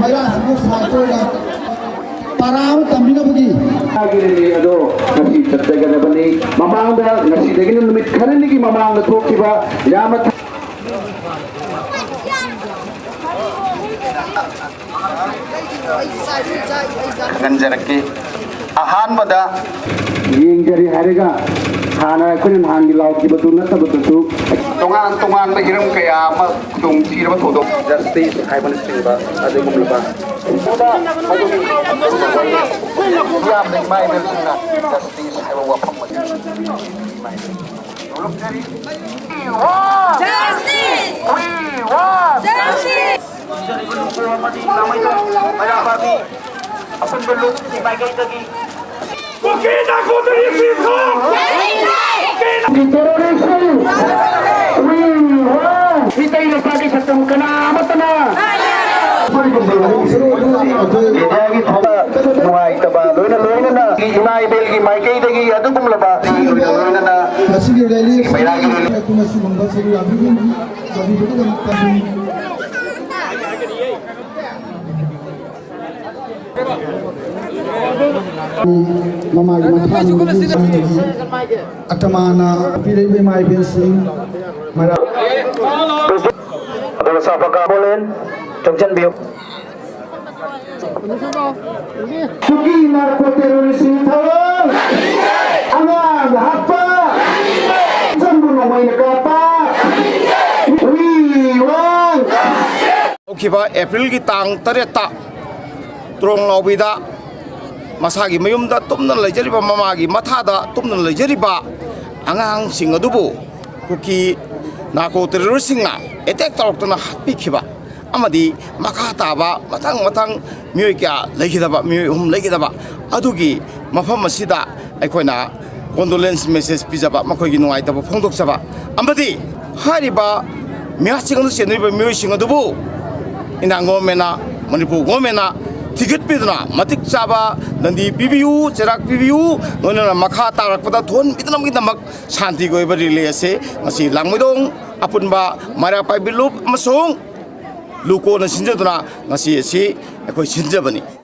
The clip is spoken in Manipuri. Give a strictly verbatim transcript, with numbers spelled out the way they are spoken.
ꯃꯩꯔꯥꯁꯤꯕꯨ ꯁꯥꯏꯠꯇ ꯑꯣꯏꯅ ꯄꯔꯥ ꯑꯃ ꯇꯝꯕꯤꯅꯕꯒꯤ ꯃꯥꯒꯤ rally ꯑꯗꯣ ꯉꯁꯤ ꯆꯠꯆꯒꯗꯕꯅꯤ꯫ ꯃꯃꯥꯡꯗ, ꯉꯁꯤꯗꯒꯤꯅ ꯅꯨꯃꯤꯠ ꯈꯔꯅꯤꯒꯤ ꯃꯃꯥꯡꯗ ꯊꯣꯛꯈꯤꯕ ꯌꯥꯝꯅ ꯈꯪꯍꯟꯖꯔꯛꯀꯦ꯫ ꯑꯍꯥꯟꯕꯗ ꯌꯦꯡꯖꯔꯤ ꯍꯥꯏꯔꯒ ꯍꯥꯟꯅ ꯑꯩꯈꯣꯏꯅ ꯅꯍꯥꯟꯒꯤ ꯂꯥꯎꯈꯤꯕꯗꯨ ꯅꯠꯇꯕꯗꯁꯨ ꯇꯣꯉꯥꯟ ꯇꯣꯉꯥꯟꯕ ꯍꯤꯔꯝ ꯀꯌꯥ ꯑꯃ ꯈꯨꯗꯣꯡꯊꯤꯔꯕ ꯊꯧꯗꯣꯛ, justice ꯍꯥꯏꯕꯅꯆꯤꯡꯕ ꯑꯗꯨꯒꯨꯝꯂꯕ ꯃꯗꯨꯒꯤ ꯌꯥꯝꯅ ꯏꯃꯥ ꯏꯕꯦꯜꯁꯤꯡꯅ justice ꯍꯥꯏꯕ ꯋꯥꯐꯝ ꯑꯁꯤ ꯌꯣꯜꯂꯛꯆꯔꯤ꯫ Justice! We want! Justice! ꯂꯨꯆꯤꯡꯖꯔꯤꯕ ꯂꯨꯀꯣ ꯑꯃꯗꯤ ꯂꯥꯃꯩꯗꯣꯡ ꯃꯩꯔꯥ ꯄꯥꯏꯕꯤ ꯑꯄꯨꯟꯕ ꯂꯨꯞꯀꯤ ꯃꯥꯏꯀꯩꯗꯒꯤ ꯀꯨꯀꯤ ꯅꯥꯀꯣꯡꯗꯒꯤ ꯄꯤꯈꯣ! ꯀꯨꯀꯤ ꯅꯥ- ꯀꯨꯀꯤ terrorist! We want! ꯃꯤꯇꯩ ꯂꯩꯄꯥꯛꯀꯤ ꯁꯛꯇꯝ ꯀꯅꯥ ꯑꯃꯠꯇꯅ ꯃꯦꯗꯤꯌꯥꯒꯤ ꯊꯧꯗꯥꯡ ꯅꯨꯡꯉꯥꯏꯇꯕ ꯂꯣꯏꯅ ꯂꯣꯏꯅꯅ ꯏꯃꯥ ꯏꯕꯦꯜꯒꯤ ꯃꯥꯏꯀꯩꯗꯒꯤ ꯑꯗꯨꯒꯨꯝꯂꯕ ꯂꯣꯏꯅ ꯂꯣꯏꯅꯅ ꯉꯁꯤꯒꯤ rally ꯑꯁꯤ ꯃꯩꯔꯥꯒꯤ rally ꯑꯗꯨꯅ ꯁꯤꯒꯨꯝꯕ ꯁꯔꯨꯛ ꯌꯥꯕꯤꯕꯒꯤ-, ꯌꯥꯕꯤꯕꯒꯤꯗꯃꯛꯇ ꯃꯃꯥꯒꯤ ꯃꯊꯥꯅꯤ ꯑꯇꯃꯥꯅ ꯄꯤꯔꯛꯏꯕ ꯏꯃꯥ ꯏꯕꯦꯜꯁꯤꯡ ꯃꯔꯥ ꯑꯗꯨꯒ ꯁꯥꯐꯀꯥ ꯕꯣꯂꯦꯟ ꯆꯪꯁꯤꯟꯕꯤꯌꯨ꯫ ꯀꯨꯀꯤ ꯅꯥꯔꯀꯣ ꯇꯦꯔꯣꯔꯤꯁꯁꯤꯡ ꯊꯧꯔꯝ ꯑꯉꯥꯡ ꯍꯥꯠꯄ, ꯏꯆꯟꯕꯨ ꯅꯣꯡꯃꯩꯅ ꯀꯥꯞꯄ, we want꯫ ꯍꯧꯈꯤꯕ ꯑꯦꯄ꯭ꯔꯤꯜꯒꯤ ꯇꯥꯡ ꯇꯔꯦꯠꯇ ꯇ꯭ꯔꯣꯡ ꯂꯥꯎꯕꯤꯗ ꯃꯁꯥꯒꯤ ꯃꯌꯨꯝꯗ ꯇꯨꯝꯗꯨꯅ ꯂꯩꯖꯔꯤꯕ, ꯃꯃꯥꯒꯤ ꯃꯊꯥꯗ ꯇꯨꯝꯗꯨꯅ ꯂꯩꯖꯔꯤꯕ ꯑꯉꯥꯡꯁꯤꯡ ꯑꯗꯨꯕꯨ ꯀꯨꯀꯤ ꯅꯥꯔꯀꯣ ꯇꯦꯔꯣꯔꯤꯁꯁꯤꯡꯅ ꯑꯦꯇꯦꯛ ꯇꯧꯔꯛꯇꯨꯅ ꯍꯥꯠꯄꯤꯈꯤꯕ ꯑꯃꯗꯤ ꯃꯈꯥ ꯇꯥꯕ ꯃꯊꯪ ꯃꯊꯪ ꯃꯤꯑꯣꯏ ꯀꯌꯥ ꯂꯩꯈꯤꯗꯕ, ꯃꯤꯑꯣꯏ ꯑꯍꯨꯝ ꯂꯩꯈꯤꯗꯕ ꯑꯗꯨꯒꯤ ꯃꯐꯝ ꯑꯁꯤꯗ ꯑꯩꯈꯣꯏꯅ condolence message ꯄꯤꯖꯕ, ꯃꯈꯣꯏꯒꯤ ꯅꯨꯡꯉꯥꯏꯇꯕ ꯐꯣꯡꯗꯣꯛꯆꯕ ꯑꯃꯗꯤ ꯍꯥꯏꯔꯤꯕ ꯃꯤꯍꯥꯠꯁꯤꯡ ꯑꯗꯨ ꯆꯦꯟꯅꯔꯤꯕ ꯃꯤꯑꯣꯏꯁꯤꯡ ꯑꯗꯨꯕꯨ Indian government ꯅ, ꯃꯅꯤꯄꯨꯔ government ꯅ ꯊꯤꯒꯠꯄꯤꯗꯨꯅ ꯃꯇꯤꯛ ꯆꯥꯕ ꯗꯟꯗꯤ ꯄꯤꯕꯤꯌꯨ, ꯆꯩꯔꯥꯛ ꯄꯤꯕꯤꯌꯨ, ꯂꯣꯏꯅꯅ ꯃꯈꯥ ꯇꯥꯔꯛꯄꯗ ꯊꯣꯛꯍꯟꯕꯤꯗꯅꯕꯒꯤꯗꯃꯛ ꯁꯥꯟꯇꯤꯒꯤ ꯑꯣꯏꯕ rally ꯑꯁꯤ ꯉꯁꯤ ꯂꯥꯡꯃꯩꯗꯣꯡ ꯑꯄꯨꯟꯕ ꯃꯩꯔꯥ ꯄꯥꯏꯕꯤ ꯂꯨꯞ ꯑꯃꯁꯨꯡ ꯂꯨꯀꯣꯅ ꯁꯤꯟꯖꯗꯨꯅ ꯉꯁꯤ ꯑꯁꯤ ꯑꯩꯈꯣꯏ ꯁꯤꯟꯖꯕꯅꯤ꯫